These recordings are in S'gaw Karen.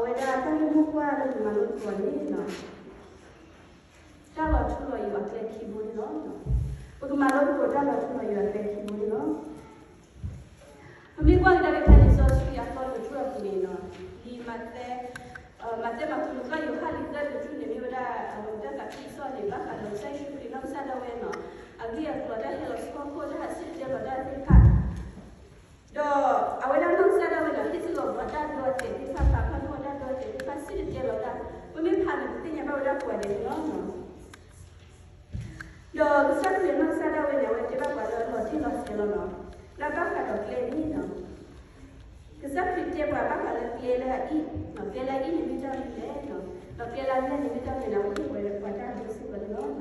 ဝဲဒၣ်တၢ်ဂ့ၢ်မိၢ်ပှၢ်လၢပမၤလိသကိးန့ၣ်လီၤ, တၢ်လီၤထူလီၤယိာ်အကျဲခံဘိန့ၣ်လီၤ. ပကမၤလိသကိးတၢ်လီၤထူလီၤယိာ်အကျဲခံဘိန့ၣ်လီၤ. ပမ့ၢ်ကွၢ်ကဒါက့ၤဖဲလံာ်စီဆှံအသီတကတြူၢ်အပူၤန့ၣ်လီၤ, လံာ်မးသဲ, မးသဲ မၢကူး လူၤကၣ် ယိၤဟၣ် လံာ်သၢတကတြူၢ်န့ၣ် မ့ၢ်ဝဲဒၣ်အဝဲတၢ်သးခုကစီၣ်န့ၣ် ဘၣ်ဃးဒီးကစၢ်ယ့ၣ်ၡူးခရံာ်နီၢ်ကစၢ်ဒၣ်ဝဲန့ၣ်လီၤ, အဂ့ၢ်အကျိၤ တၢ်ဟဲလီၤဆူဟီၣ်ခိၣ် တၢ်ဟးစံၣ်တဲၤတဲလီၤတၢ်သ့ၣ်တဖၣ် ဒီးအဝဲဒၣ်နီၢ်ကစၢ်ဒၣ်ဝဲန့ၣ် ဟ့ၣ်စ့ၢ်ကီးပှၤတၢ်ဒိအတဲာ်သ့ၣ်တဖၣ် ပာ်ဖျါထီၣ်ဝဲတၢ်ဒိအတဲာ်သ့ၣ်တဖၣ် စံၣ်တဲၤတဲလီၤတၢ်, ပမ့ၢ်ဖးန့ၣ် ပသ့ၣ်ညါဘၣ်ဝဲဒၣ်ကိးဂၤဒဲးန့ၣ်လီၤ. ဒီးကစၢ်ခရံာ်နီၢ်ကစၢ်ဒၣ်ဝဲန့ၣ် အဝဲတဲဘၣ်ပှၤလၢအလီၤတံၢ်လီၤဆဲးလီၤလီၤ, လၢဘၣ်ဃးဒီးကျဲန့ၣ်လီၤ. ကစၢ်ခရံာ်တဲပှၤဘၣ်ဃးလၢကျဲလၢအအံၣ်, ကျဲလၢအအံၣ်န့ၣ်မ့ၢ်တၢ်မနုၤလဲၣ်, ဒီးကျဲလၢအလဲၢ်န့ၣ်မ့ၢ်တၢ်မနုၤလဲၣ်, အဝဲဟ့ၣ်ပှၤလၢပှၤတၢ်ဒိစ့ၢ်ကီးန့ၣ်လီၤ.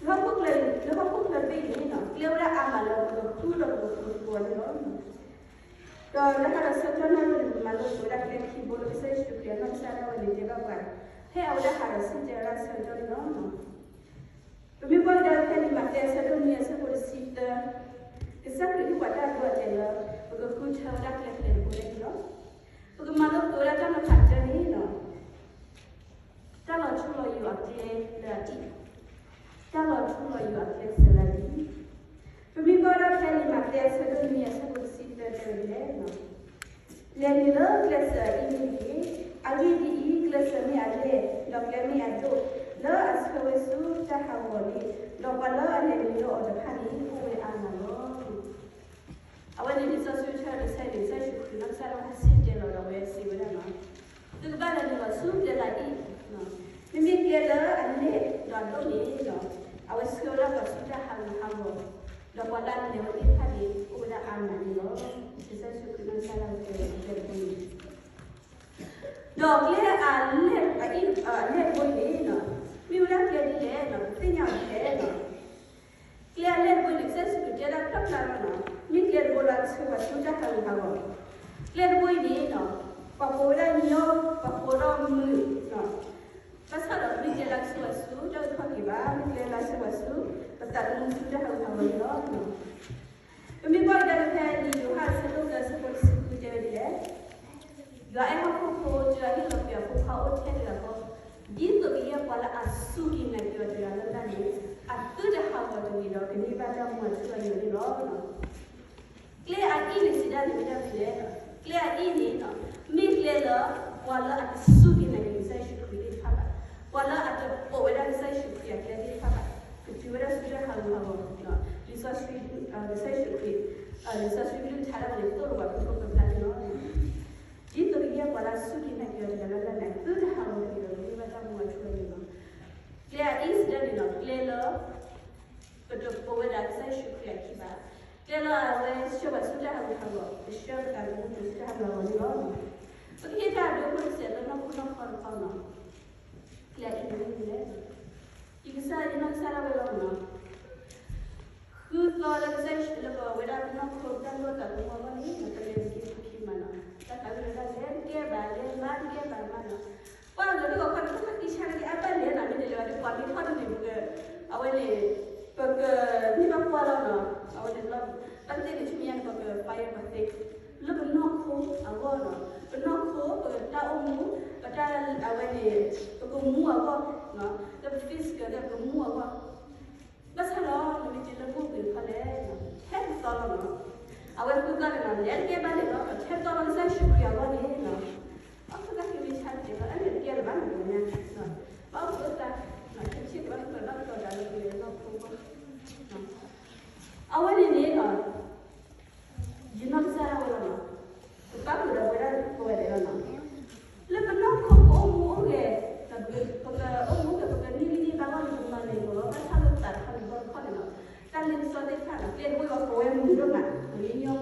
လၢဟီၣ်ခိၣ်ချၢ, လၢဟီၣ်ခိၣ်ချၢတဘ့ၣ်အံၤန့ၣ်လီၤ, ကျဲဝဲဒၣ်အါမးလၢပကဃုဒီးပကဃုသကိးန့ၣ်လီၤ. ဒီးလၢဟါဒီးဆၢကတီၢ်နၣ်ရံၣ်န့ၣ် ပမၤလိသကိးဝဲဒၣ်ကျဲခံဘိလၢကစၢ်ယ့ၣ်ၡူးခရံာ်အနီၢ်ကစၢ်ဒၣ်ဝဲန့ၣ် တဲဘၣ်ပှၤ, ဖဲအဝဲဒၣ်ဟးဒီးစံၣ်တဲၤတဲလီၤတၢ်ဆၢကတီၢ်န့ၣ်လီၤ. ပမ့ၢ်ကွၢ်ကဒါဖဲလံာ်မးသဲအဆၢဒိၣ်နွံအဆၢဖိတဆံသၢ, ကစၢ်ခရံာ်ဟ့ၣ်ပှၤတၢ်ဒိအတဲာ်လၢ ပကဃုထၢဝဲဒၣ်ကျဲကျဲတဘိန့ၣ်လီၤ. ပကမၤလိသကိးဝဲဒၣ်တၢ်နီၤဖးတၢန့ၣ်လီၤ. တၢ်လီၤထူလီၤယိာ်အကျဲလၢအအံၣ်, တၢ်လီၤထူလီၤယိာ်အကျဲစၢၤလၢအအံၣ်. ပမ့ၢ်ကွၢ်ဒၣ်ဖဲလံာ်မးသဲအဆၢဒိၣ်နွံအဆၢဖိတဆံသၢတဲဝဲဒ်လဲၣ်, လဲၤနုာ်လၢကျဲစၢၤအအံၣ်န့ၣ်တက့ၢ်. အဂ့ၢ်ဒ်အံၤ, ကျဲစၢၤမ့ၢ်အလဲၢ်, ဒီးကျဲမ့ၢ်အဒိၣ်, လၢအဆှၢဝဲဆူတၢ်ဟးဂီၤန့ၣ်, ဒီးပှၤလၢအလဲၤနုာ်လၢအီၤတဖၣ်န့ၣ် အိၣ်ဝဲအါမးလီၤ. အဝဲန့ၣ်လံာ်စီဆှံဆၢတဆၢန့ၣ် ကစၢ်ယ့ၣ်ၡူးခရံာ်နီၢ်ကစၢ်ဒၣ်ဝဲဟးစံၣ်တဲၤတဲလီၤဒီးအဝဲစံးဝဲဒၣ်လီၤ, သုကဘၣ်လဲၤနုာ်လီၤဆူကျဲလၢအအံၣ်, မ့မ့ၢ်ကျဲလၢအလဲၢ်ဒီးအဒိၣ်န့ၣ်, အဝဲဆှၢဝဲဒၣ်ပှၤဆူတၢ်ဟးဂူာ်ဟးဂီၤ, ဒီးပှၤလၢအလဲၤဝဲသ့ၣ်တဖၣ်န့ၣ် အိၣ်ဝဲဒၣ်အါမးန့ၣ်လီၤ. ကစၢ်ယ့ၣ်ၡူးခရံာ်နီၢ်ကစၢ်ဒၣ်ဝဲတဲဝဲဒ်န့ၣ် ဒီးကျဲအလဲၢ်အအံၣ်, အလဲၢ်တဘိအံၤန့ၣ်, မ့ၢ်ဝဲဒၣ်ကျဲဒ်လဲၣ်, ပသ့ၣ်ညါအီၤဒ်လဲၣ်. ကျဲအလဲၢ်တဘိန့ၣ် ကစၢ်ယ့ၣ်ၡူးခရံာ်တဲဒၣ်ဖျါဖျါလီၤ, မ့ၢ်ကျဲတဘိလၢအကဆှၢပှၤဆူတၢ်ဟးဂူာ်ဟးဂီၤ. ကျဲတဘိအံၤန့ၣ်, ပှၤပိာ်ဝဲဒၣ်ညီ, ပှၤပိာ်ဒီးမုာ်, ဘၣ်ဆၣ်ဒီးမ့ၢ်ကျဲလၢအကဆှၢပှၤဆူတၢ်အုၣ်က့ၤခီၣ်က့ၤဘၣ်, မ့ၢ်ကျဲလၢအဆှၢပှၤဆူ ပသးသမူဆူတၢ်ဟးဂူာ်ဟးဂီၤန့ၣ်လီၤ. ပမ့ၢ်ကွၢ်ကဒါက့ၤဖဲလံာ်ယိၤဟၣ်အဆၢဒိၣ်သၢအဆၢဖိတဆံဃုတဲဝဲဒ်လဲၣ်, ယွၤအဲၣ်ဟီၣ်ခိၣ်ဖိ, ယွၤဟ့ၣ်လီၤကွံာ်အဖိခွါအိၣ်ထဲတဂၤဃီ, ဒ်သိးကယဲၢ်ပှၤလၢအစူၢ်က့ၤနာ်က့ၤအီၤတဂၤလၢ်လၢ်န့ၣ်, အသုတဟးဂီၤတဂ့ၤဒီး ကန့ၢ်ဘၣ်တၢ်မူအထူအယိာ်န့ၣ်လီၤ. ကျဲအအံၣ်န့ၣ်စံးဒၣ်န့ၣ်မ့ၢ်တၢ်မနုၤလဲၣ်, ကျဲအအံၣ်န့ၣ်, မ့ၢ်ကျဲလၢ ပှၤလၢအတစူၢ်က့ၤနာ်က့ၤကစၢ်ယ့ၣ်ၡူးခရံာ်သ့ၣ်တဖၣ်ဘၣ်, ပှၤလၢအတပိာ်ဝဲဒၣ်ကစၢ်ယ့ၣ်ၡူးခရံာ်အကျဲသ့ၣ်တဖၣ်ဘၣ်, ကတုၤဝဲဒၣ်ဆူတၢ်ဟးဂူာ်ဟးဂီၤ, လံာ်စီဆှံ, ကစၢ်ယ့ၣ်ၡူးခရံာ်, လံာ်စီဆှံကလုၢ်ကထါဒၣ်န့ၣ် သိၣ်လိပှၤဖုဖိဖျါန့ၣ်လီၤ. ဒ်သိးကယဲၢ်ပှၤလၢအစူၢ်က့ၤနာ်က့ၤအီၤတဂၤလၢ်လၢ်န့ၣ် အသုတဟးဂီၤတဂ့ၤဒီး ကန့ၢ်ဘၣ်တၢ်မူအထူအယိာ်န့ၣ်လီၤ. ကျဲအအံၣ်စံးဒၣ်န့ၣ်လီၤ, ကျဲလၢ ပတပိာ်ဝဲဒၣ်ကစၢ်ယ့ၣ်ၡူးခရံာ်အခံဘၣ်, ကျဲလၢအဝဲဆှၢပှၤဆူတၢ်ဟးဂူာ်ဟးဂီၤ, ကဆှၢပသးသမူတုၤဆူတၢ်ဟးဂူာ်ဟးဂီၤန့ၣ်လီၤ. ပကဟ့ၣ်တၢ်အဒိအခိၣ်တစဲးလၢနီၢ်ခိနီၢ်ခီတခီနီၤ, ကျဲအံၣ်န့ၣ်မ့ၢ်မနုၤလဲၣ်. ယကစၢ်ယနီၢ်ကစၢ်ဒၣ်ဝဲလီၤနီၤ. ဃုသီလၢကစၢ်ယ့ၣ်ၡူးလၢပဝဲဒၣ်ပနီၢ်ခိတၢ်လိၣ်သးသမူအဂီၢ်န့ၣ် ပလဲၤတက့ၢ်ခံမးနီၤ, တၢ်သးဝံၣ်လၢတၢ်လဲၤတကဲဘၣ် လဲၤမၤတကဲဘၣ်မးနီၤ. ပှၤလၢတဂီၤခီန့ၣ် ပှၤသးကံၢ်ဆါတက့ၢ်အဘၣ်လဲၣ်နီၤ, မ့ၢ်န့ၣ်လၢပှၤမ့ၢ်ထီၣ်တန့ၣ် ပက, အဝဲန့ၣ်, ပကန့ၢ်ဘၣ်ကွၢ်လီၤနီၤ, အဝဲန့ၣ်လီၤ, ဘၣ်သ့ၣ်န့ၣ်ဆူမဲာ်ညါန့ၣ် ပက fire ပှၤသ့, လၢပနီၢ်ခိအဂီၢ်နီၤ, ပနီၢ်ခိ ပတၢ်အိၣ်မူ, ပတၢ်အဝဲန့ၣ်, ပကမူအဂီၢ်, လၢပ physical ပကမူအဂီၢ် ဘၣ်ဆၣ်ဒီး နမ့ၢ်တုၤလၢမုၢ်ဂ့ၤတခီလဲၣ်, ထဲတသီလီၤနီၤ, အဝဲဃုသီန့ၣ်နီၤ လဲၤတကဲဘၣ်လဲၤလီၤ, ထဲတသီလီၤကစၢ်ယ့ၣ်ၡူးခရံာ်အဂီၢ်န့ၣ်နီၤ, အခိၣ်သၣ်ခံမ့ၢ်ဆါတကဲလီၤ အလဲၤတကဲလၢၤဘၣ်န့ၣ်ညါ, ဘၣ်အိၣ်ခိၣ်သၣ်, ခဲဆ့ကဘၣ်ခိၣ်ဘၣ်ကတီၤတၢ်လၢပလဲၤလၢနီၢ်ခိအဂီၢ်, အဝဲန့ၣ်န့ၣ်နီၤ ယနီၢ်ကစၢ်ဒၣ်ဝဲလီၤနီၤ, ပပၣ်ဃုာ်ဒီးပဝဲဒၣ်ကိးဂၤဒဲးလီၤနီၤ, လၢပနီၢ်ခိပအိၣ်မူအိၣ်ဂဲၤ, ပကအိၣ်မူဂဲၤ ပကန့ၢ်ဂံၢ်န့ၢ်ဘါဂီၢ်န့ၣ် ပမၤန့ၢ်လီၤ ဘၣ်ဆၣ်လၢပသးတခီန့ၣ်ဘီတခီန့ၣ်လီၤ, တၢ်လ့ပစီသ့ၣ်တဖၣ်နီၤ ကျဲတဘိအံၤပဝဲမုာ်ဒိၣ်မး ပမ့ၢ်ညီဖိလီၤနီၤ,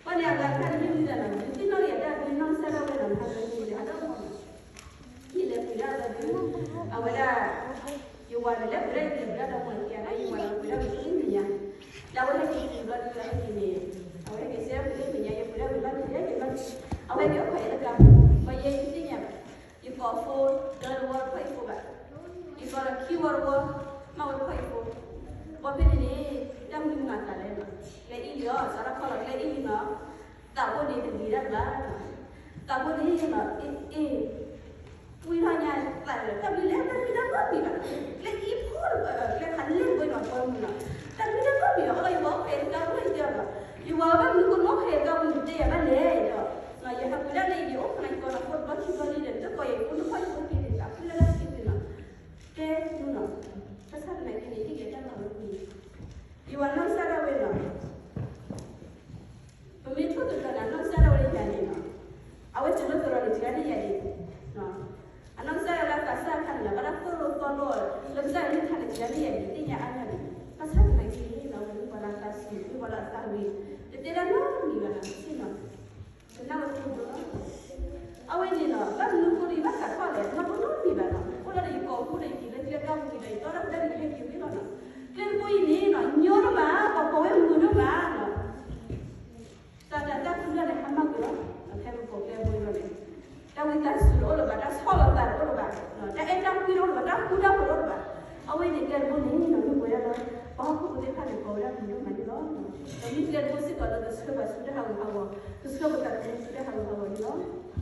ဘၣ်န့ၣ်အဂၤတခါန့ၣ်မ့ၢ်မနုၤလဲၣ်နီၤ, ယသ့ၣ်နီၣ်ယဲဒၣ်ဒ်နီၢ်ကစၢ်ဒၣ်ဝဲနီၤ ဟးလၢယလဲၤဟးဒီးမီၢ်နီၤ ယလဲၤပှ့ၤဒၣ်လီၤဒုး, အဝဲဒၣ်, ယဝၤန့ၣ် လဲၤပှ့ၤဒၣ်ယလဲၤပှ့ၤဒၣ်ဒီးမီၢ်ခံဂၤန့ၣ် ယဝၤဒီးပှ့ၤဒၣ်ဝံၤလၢမဲာ်ညါ, ဒီးအဝဲဟဲက့ၤပှ့ၤဘျီဒုး အဝဲဟဲက့ၤန့ၣ်, အဝဲဟဲက့ၤစဲပှ့ၤလၢမဲာ်ညါ ယပှ့ၤဒၣ်ဝံၤလီၤန့ၣ် ဟဲက့ၤလီၤ, အဝဲဟဲက့ၤအိၣ်ခိးယဲတကး, ပှၤယဲယသ့ၣ်ညါဘၣ်, ယကိးဖိ, ဒီးတဝီတဖီၣ်အံၤဖိဘၣ်, ယကိးဒီးခံဝီတဝီ, မၤဝဲတဖီၣ်အံၤဖိ, ဘီဖဲန့ၣ်န့ၣ်, တၢ်မနုၤမၤသးလဲၣ်နီၤ, ကျဲအံၣ်လံလီၤ စးထီၣ်ခီလီၤကျဲအံၣ်လံနီၤ, သးအိၣ်န့ၣ်တဂ့ၤဒၣ်ဘၣ်နီၤ သးဖိန့ၣ်လီၤ, အ့ၣ်, အ့ၣ်, ဝံထီၣ်ညါသးလၢ တၢ်ဘျုးလဲၣ် တၢ်ဘျုးတၢ်ဘျုးမံၤဘၣ်, ကျဲအံၤဖိ, ကျဲခးလဲၣ်ဘိနီၤ ပှၤမုၢ်နီၤ, တၢ်ဘျုးတၢ်ဘျုးမံၤဘၣ်, အလီၤယဝၤဖဲတၢ်ဘျုးယတဲအီၤဘၣ်, ယဝၤဘၣ်မနုၤဃိနီၤ ဖဲတၢ်ဘျုးတဲယၤဘၣ်လဲၣ်ဒီး, ယဟးကွံာ်ဒၣ်လၢယအိၣ်ဖဲန့ၣ်ကီးနီၤ ဖိတဘျီခံဘျီလံဒီး တၢ်ကိးယၤ ဖိတခီယဖိတ့ၢ်န့ၣ် တၢ်ဘျုးလၢတၢ်ဘျုးနီၤ, တဲတူနီၤ, ဘၣ်ဆၣ်သနာ်က့န့ၣ် ဟ့ၣ်က့ၤတၢ်လီၢ်ဝဲန့ၣ်, ယဝၤနီၢ်ကစၢ်ဒၣ်ဝဲနီၤ ပမ့ၢ်ထိၣ်သတြီၤန့ၣ် အနီၢ်ကစၢ်ဒၣ်ဝဲယၤန့ၣ်နီၤ, အဝဲစၢၤလၢသရိာ်န့ၣ် စံးဒၣ်န့ၣ်ယၤန့ၣ်, အနီၢ်ကစၢ်ဒၣ်ဝဲသးစၢ်အခါန့ၣ်လီၤ ဘၣ်တၢ်သိၣ်လိသီလိလၢကစၢ်ယွၤန့ၣ်ခါန့ၣ် စံးဒၣ်န့ၣ်ယၤန့ၣ် သ့ၣ်ညါအါမးန့ၣ်, ဘၣ်ဆၣ်သနာ်က့န့ၣ်နီၤ ဝဲမ့ၢ်ပှၤလၢအသးစူၤ မ့ၢ်ပှၤလၢအသးဝံၤ တတဲဒၣ်နီတမံၤဘၣ်နီၤ ဆ့ၣ်နီၤ ကနၣ်ဝဲတမုာ်ဘၣ်လီၤ. အဝဲန့ၣ်နီၤ ဘၣ်မနုၤအဃိဒီးယဘၣ်သးထီၣ်လဲၣ် မၤတနီတမံၤဘၣ်နီၤ အိၣ်လီၤဒီးယကိာ်ဖိဒီးယက့ၤလၢကျဲကါပူၤဒီး ယတီဒီးပဒၣ်န့ၣ် ယဟဲက့ၤဝံၤလီၤနီၤ. ကျဲတဘိအံၤန့ၣ်နီၤ ညီတဘၣ် ပှၤကိးဝဲမုာ်တဘၣ်နီၤ သးတၢ်သၣ်ခုလၢ်န့ၣ် ဟါမၢ်ကွံာ်လီၤ. ဖဲပကိးကျဲတဘိအံၤလီၤန့ၣ် တၢ်ဝံသးစူၤတအိၣ်လၢၤဘၣ်, တၢ်ဆီၣ်လီၤသးတအိၣ်လၢၤဘၣ်, တၢ်အဲၣ်တၢ်ကွံတအိၣ်လၢၤဘၣ်, တၢ်ဃူတၢ်ဖိးတအိၣ်လၢၤဘၣ်. အဝဲန့ၣ်ကျဲတဘိန့ၣ်နီၤ မ့ၢ်ပဝဲဒၣ်လၢ ပှၤဟီၣ်ခိၣ်ဖိသ့ၣ်တဖၣ်န့ၣ် ကိးဝဲဒၣ်မုာ်ဒိၣ်မးန့ၣ်လီၤ. ဒီးမ့ၢ်ကျဲတဘိစ့ၢ်ကီးလၢကဆှၢပှၤဆူတၢ်ဟးဂူာ်ဟးဂီၤ, ကဆှၢပသးသမူဆူတၢ်ဟးဂူာ်ဟးဂီၤန့ၣ်လီၤ.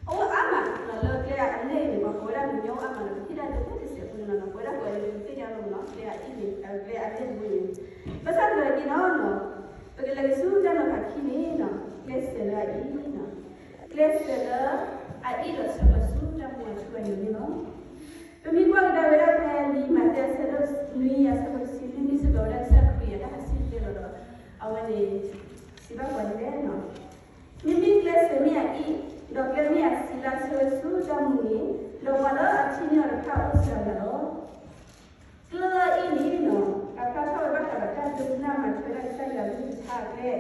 အအိၣ်အါမးလၢကျဲအလဲၢ်အံၤန့ၣ် ပှၤကိးဝဲဒၣ်မုာ်ညီအါမးလၢပဟ့ၣ်ဒၣ်တဘၣ်တစဲးဖိန့ၣ်လီၤ. ပဝဲဒၣ်ကိးလၢပသ့ၣ်ညါလီၤမးနီၤ ကျဲအအံၤန့ၣ် ကျဲအလဲၢ်တဘိန့ၣ်, ဘၣ်ဆၣ်သနာ်က့နီၤ ပကလဲၤက့ၤဆူတၢ်နီၤဖးခံန့ၣ်နီၤ ကျဲစၢၤလၢအအံၤနီၤ, ကျဲစၢၤလၢအအံၤဒီးဆၢပှၤဆူတၢ်မူအထူအယိာ်န့ၣ်လီၤ. ပမ့ၢ်ကွၢ်ကဒါဝဲဒၣ်ဖဲလံာ်မးသဲအဆၢဒိၣ်နွံအဆၢဖိတဆံလွံၢ် မ့ၢ်စ့ၢ်ကီးဝဲဒၣ်ကစၢ်ခရံာ်အတၢ်ဟးဆှဲးက့ၤလီၤဒီး အဝဲန့ၣ် စံးဘၣ်ပှၤဒ်လဲၣ်နီၤ, မ့မ့ၢ်ကျဲစၢၤမ့ၢ်အအံၤ, ဒီးကျဲမ့ၢ်အဆံးလၢဆၢဝဲဆူတၢ်မူန့ၣ်, ဒီးပှၤလၢအထံၣ်န့ၢ်အီၤတဖၣ်အိၣ်စှၤဂၤလီၤ. ကျဲအံၤန့ၣ်နီၤ အဖျါထီၣ်ဝဲဘၣ်ဃးဒီးတၢ်ဒိကနၣ်မၤထွဲဒၣ်ကစၢ်ယွၤကလုၢ်ကထါအကျဲ,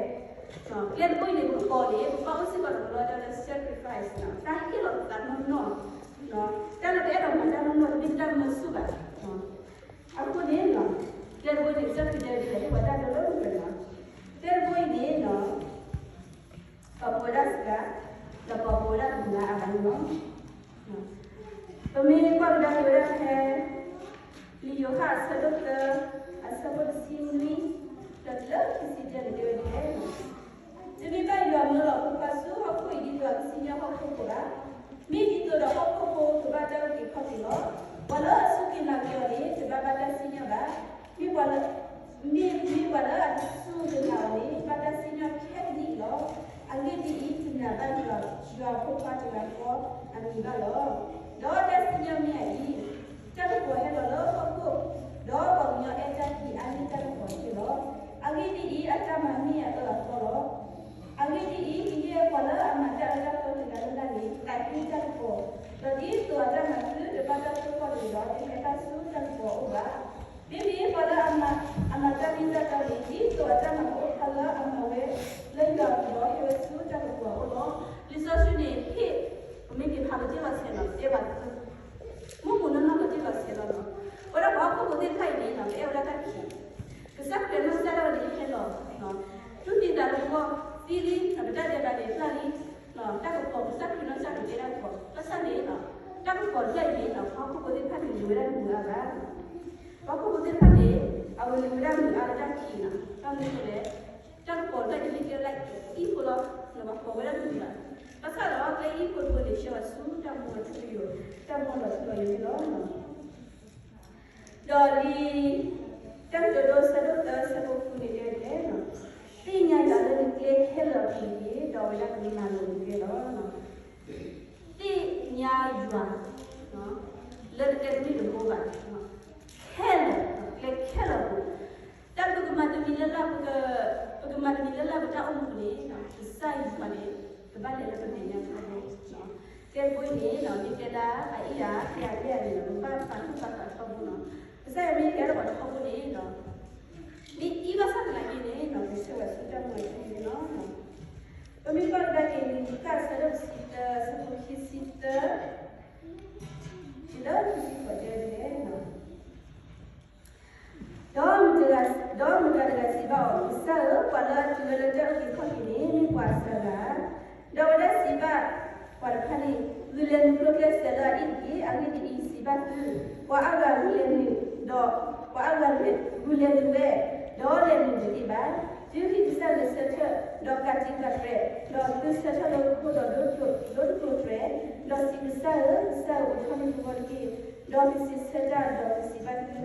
ကျဲတဘိအံၤန့ၣ် ပကိးန့ၣ် ပဘၣ်အိၣ်စ့ၢ်ကီးတၢ်လၢ sacrifice နီၤ တၢ်ဟ့ၣ်လီၤပသးနီၢ်နီၢ်, တၢ်လၢပအဲၣ်ဒိးမၤတၢ်နီၢ်နီၢ် တမ့ၢ်တၢ်မၢဆူၣ်ဘၣ်. အဃိန့ၣ်နီၤ ကျဲတဘိန့ၣ် ကစၢ်ခရံာ်တဲဒ်လဲၣ် ဟ့ၣ်ပှၤတၢ်ဒိလၢပှဲၤနီၤ, ကျဲတဘိအံၤန့ၣ်နီၤ ပှၤပဝဲဒၣ်စှၤ, ဒီးပှၤပဝဲဒၣ်မုၢ်လၢအဘၣ်န့ၣ်လီၤ. ပမ့ၢ်ကွၢ်ကဒါက့ၤဝဲဒၣ်ဖဲ လံာ်ယိၤဟၣ်အဆၢဒိၣ်သၢ အဆၢဖိတဆံနွံ ဒီးတုၤလၢခံဆံတၢန့ၣ် တဲဝဲဒ်လဲၣ်, တမ့ၢ်ဘၣ်ယွၤမၢလီၤဖိခွါဆူဟီၣ်ခိၣ်အံၤ ဒ်သိးအကစံၣ်ညီၣ်ဟီၣ်ခိၣ်ဖိဘၣ်, မ့ၢ်ဒ်သိးဒီးဟီၣ်ခိၣ်ဖိကဘၣ်တၢ်အုၣ်က့ၤခီၣ်က့ၤလီၤ. ပှၤလၢအစူၢ်က့ၤနာ်က့ၤအီၤန့ၣ် တဘၣ်ဘၣ်တၢ်စံၣ်ညီၣ်ဘၣ်. မ့ၢ်ပှၤလၢ မ့ၢ်, မ့ၢ်ပှၤလၢအစူၢ်က့ၤနာ်အီၤန့ၣ် ဘၣ်တၢ်စံၣ်ညီၣ်ခဲကနံၣ်အံၤလီၤ. အဂ့ၢ်ဒ်အံၤ, တနာ်ဘၣ်ယွၤ, ယွၤအဖိခွါတဂၤဃီအမံၤဘၣ်လီၤ. ဒီးတၢ်စံၣ်ညီၣ်မ့ၢ်အအံၤ, တၢ်ကပီၤဟဲလီၤလၢဟီၣ်ခိၣ်, ဒီးပှၤကညီအဲၣ်တၢ်က့ၤအါန့ၢ်တၢ်ကပီၤတက့ၢ်လီၤ. အဂ့ၢ်ဒ်အံၤ, အတၢ်မၤမ့ၢ်အအၢအသီလီၤ. အဂ့ၢ်ဒ်အံၤ, ကယဲၢ်ပှၤလၢအမၤတၢ်အၢတၢ်သီတဂၤလၢ်လၢ်န့ၣ် သးဟ့တၢ်ကပီၤ, ဒီးဒ်သိးအတၢ်မၤသုတဘၣ်တၢ်သိၣ်တၢ်သီတဂ့ၤဒီး တဟဲဘၣ်ဆူတၢ်ကပီၤအအိၣ်ဘၣ်. မ့မ့ၢ်ပှၤလၢအမၤ, အမၤတၢ်မ့ၢ်တၢ်တီန့ၣ် ဒ်သိးအတၢ်မၤကအိၣ်ဖျါလၢအမၤဝဲလၢယွၤအပူၤဒီး ဟဲဝဲဆူတၢ်ကပီၤအအိၣ်လီၤ. လံာ်စီဆှံန့ၣ် ဟ့ၣ်, ပမ့ၢ်က့ၤဖးပတ့ၢ်လီၤဆဲးနီၤ တဲဘၣ်, မုၢ်မုၢ်နီၢ်နီၢ်ပတ့ၢ်လီၤဆဲးလီၤနီၤ. ပဝဲဒၣ်ပှၤဟီၣ်ခိၣ်ဖိသ့ၣ်တဖၣ်အံၤန့ၣ်နီၤ ပအဲၣ်ဝဲဒၣ်တၢ်ခံး, ကစၢ်ခရံာ်နီၢ်ကစၢ်ဒၣ်ဝဲန့ၣ်ဟဲလီၤ, တူၢ်သံသးလၢပဂီၢ်သံလံ, ပတၢ်ဒဲးဘးန့ၣ်ဖျါလံ, တၢ်ကပီၤကစၢ်ခရံာ်နီၢ်ကစၢ်န့ၣ်တဲတၢ်ကပီၤ, ဘၣ်ဆၣ်န့ၣ် တၢ်ကပီၤတဖျၢၣ်အံၤန့ၣ် ပှၤဟီၣ်ခိၣ်ဖိသ့ၣ်တဖၣ်န့ၣ် မ့ၢ်ဝဲဒၣ်မုာ်အါဘၣ်. ပှၤဟီၣ်ခိၣ်ဖိသ့ၣ်တဖၣ်န့ၣ် အဝဲမ့ၢ်ဝဲဒၣ်မုာ်အါလၢတၢ်ခံးနီၤ, ဘၣ်မနုၤအဃိလဲၣ်, တၢ်ကပီၤတဖျၢၣ်အံၤမ့ၢ်ကျဲလၢအံၣ်ဖိလီၤ, ပှၤကိးဝဲဒၣ်မုာ်ဘၣ်. ဘၣ်ဆၣ်ဒီးကျဲအံၣ်ဖိတဘိန့ၣ် ဆှၢဝဲဆူတၢ်မူအထူအယိာ်, တၢ်မူလီၤထူလီၤယိာ်န့ၣ်လီၤ. ဒီးလံာ်တၢ်ကတိၤဒိ ဆၢဒိၣ်သၢ ဆၢဖိဃုန့ၣ်တဲဒ်လဲၣ်, သ့ၣ်ညါယွၤလၢနကျဲခဲလၢာ်အပူၤတက့ၢ်, ဒီးအဝဲဒၣ်ကမၤလိာ်နကျဲလီၤ. သ့ၣ်ညါယွၤ လၢနကျဲတမ့ၢ်တဘိဘၣ်, ခဲလၢာ်, ကျဲခဲလၢာ်အပူၤ, တၢ်လၢပကမၤတမံၤလၢ်လၢ်, ပကမၤတမံၤလၢ်လၢ်ပတၢ်အိၣ်မူန့ၣ် ကစၢ်ယွၤန့ၣ် ကဘၣ်လဲၤလၢပမဲာ်ညါထီဘိ. ကျဲတဘိအံၤန့ၣ် မ့ၢ်ကျဲလၢအအ့ၣ်အါ အ့ၣ်အါန့ၣ်လီၤ, ပဘၣ်ပာ်သူၣ်ပာ်သးထီဘိနီၤ. ကစၢ်ယွၤမ့ၢ်ကဲထီၣ်ပှၤထီဘိန့ၣ် မ့ၢ်အံၤဘၣ်ဆၣ်သနာ်က့န့ၣ် ကဆှၢဝဲဆူတၢ်မူအထူအယိာ်န့ၣ်လီၤ. ပမ့ၢ်ကွၢ်ကဒါက့ၤ လံာ်လူၤကၣ်အဆၢဒိၣ်တဆံတၢ အဆၢဖိခံဆံသၢ တုၤလၢခံဆံဃိးတဲဒ်လဲၣ်, ဒီးမတၤ, ဒီးမတၤတဂၤစံးဘၣ်အီၤ, ကစၢ်ဧၢ, ပှၤလၢအတုၤဝဲလၢတၢ်အုၣ်က့ၤခီၣ်က့ၤန့ၣ် မ့ၢ်ပှၤအစှၤဂၤဧါ. ဒီးအဝဲဒၣ်စံးဘၣ်ပှၤတဖၣ်န့ၣ်, ဂုာ်လဲၤနုာ်ကျိၣ်ကျဲစၢၤလၢအအံၣ်တက့ၢ်. အဂ့ၢ်ဒ်အံၤ, ယစံးဘၣ်သု, ပှၤအါဂၤဂုာ်လဲၤနုာ်, ဒီးပှၤအါဂၤဂုာ်လဲၤနုာ်ဝဲ, ဒီးလဲၤနုာ်တသ့ဘၣ်. တုၤခံကစၢ်ဂဲၤဆၢထၢၣ် ဒီးကးတံာ်ကးတရဲး, ဒီးသုဆၢထၢၣ်လိာ်ခိၣ်ဒီးဒိတကျိၤတြဲၤ, ဒီးစံး, ကစၢ်ဧၢ, ကစၢ်ဧၢ, အိးထီၣ်မ့ၢ်ပဂီၢ်တက့ၢ်. ဒီးကစံးဆၢတၢ်, ဒီးကစံးဘၣ်သု,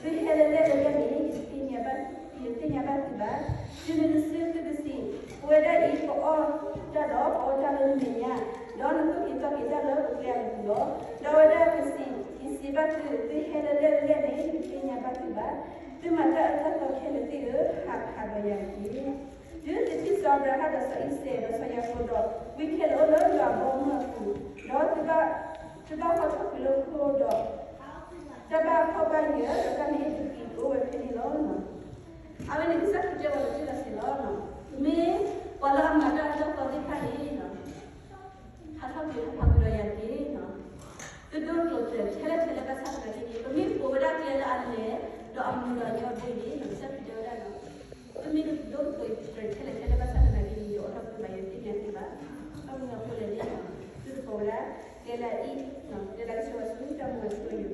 သုဟဲလၢလဲၣ်လၢလဲၣ်န့ၣ် ယတသ့ၣ်ညါဘၣ်သုဘၣ်. တုၤနုၤတစုသုကစံး, ပဝဲဒၣ်အံၤ ပအီၣ်တၢ်ဒီးပအီတၢ်လၢနမဲာ်ညါ, ဒီးနသိၣ်က့ၤသီက့ၤတၢ်လၢပကျဲအပူၤလီၤ. ဒီးအဝဲဒၣ်ကစံး, ယစံးဘၣ်သု, သုဟဲလၢလဲၣ်လၢလဲၣ်န့ၣ် ယတသ့ၣ်ညါဘၣ်သုဘၣ်. သုမၤတၢ်အၢတၢ်သီခဲလၢာ်သ့ၣ်ဧၢ, ဟးဖးဒီးယၤတက့ၢ်. တုၤသုထံၣ်စီၤအၤဘြၤဟၣ်ဒီးစီၤအံၤစဲးဒီးစီၤယၤကိာ်ဒီး ဝံခဲလၢာ်အိၣ်လၢယွၤအဘီအမုၢ်အပူၤ, ဒီးသုဘၣ်ဟီၣ်ခိၣ်ချၢလၢခိၣ်ဒီး တၢ်ဘၣ်ဖှီၣ်ဘၣ်ယာ်, ဒီးတၢ်မ့ၢ်အ့ၣ်တကံၤကအိၣ်ဝဲဖဲန့ၣ်လီၤ. အဝဲန့ၣ်ကစၢ်ခရံာ်တဲဝဲလီၤတံၢ်လီၤဆဲးလီၤ. မ့ၢ်ပှၤလၢအမၤတၢ်အၢတၢ်သီသ့ၣ်တဖၣ်န့ၣ် ဟးထီၣ်ကွံာ်ဟးဖးကွံာ်ဒီးယၤတက့ၢ်. သုဒိတကျိၤတြဲၤထဲလဲၣ်ထဲလဲၣ်ဘၣ်ဆၣ်သနာ်က့န့ၣ် ပမ့ၢ်ပိာ်ဝဲဒၣ်ကျဲလၢအလဲၤ, ဒီးအမူဒီးအညီအဘိအံၤန့ၣ် ကစၢ်ခရံာ်တဲဝဲဒၣ်လီၤ. သုမ့ၢ်ဒိတကျိၤတြဲၤထဲလဲၣ်ထဲလဲၣ်ဘၣ်ဆၣ်သနာ်က့န့ၣ် ယအိးထီၣ်ကွံာ်ဘၣ်ယၤသ့ၣ်ညါသ့ဘၣ်. ဘၣ်မနုၤအဃိလဲၣ်န့ၣ် သုတပိာ်ဝဲဒၣ်ကျဲလၢအအံၤ, ကျဲလၢကဆှၢဝဲဆူတၢ်မူအဆိယိာ်.